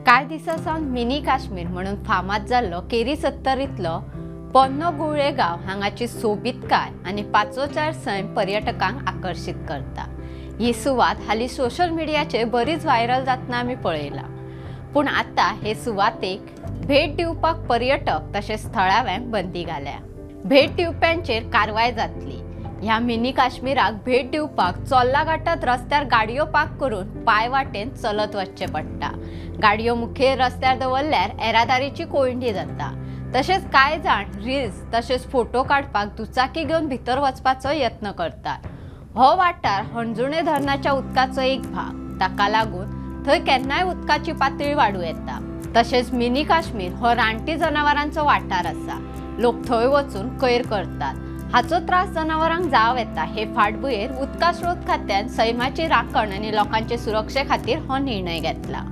कांय दिसां सावन मिनी काश्मीर म्हणून फामाद जाल्लो केरी सत्तरींतलो पोन्नो गुळे गांव हांगाची सोबीतकाय आनी पाचवोचार सैम पर्यटकांक आकर्शीत करता. ही सुवात हालीं सोशल मिडियाचेर बरीच व्हायरल जातना आमी पळयला. पूण आतां हे सुवातेक भेट दिवपाक पर्यटक तशेंच थळाव्यांक बंदी घाल्या. भेट दिवप्यांचेर कारवाय जातली. ह्या मिनी काश्मीराक भेट दिवपाक चोर्ला घाटात रस्त्यार गाडयो पार्क करून पांय वाटेन चलत वचचें पडटा. गाडयो मुखेल रस्त्यार दवरल्यार येरादारीची कोंयडी जाता. तशेंच कांय जाण रिल्स तशेंच फोटो काडपाक दुचाकी घेवन भितर वचपाचो यत्न करतात. हो वाठार हणजुणे धरणाच्या उदकाचो एक भाग. ताका लागून थंय केन्नाय उदकाची पातळी वाडूं येता. तशेंच मिनी काश्मीर हो रानटी जनावरांचो वाठार आसा. लोक थंय वचून कोयर करतात. हाचो त्रास जनावरांक जावं येता. हे फाटभुंयेर उदका स्रोत खात्यान सैमाची राखण आनी लोकांचे सुरक्षे खातीर हो निर्णय घेतला.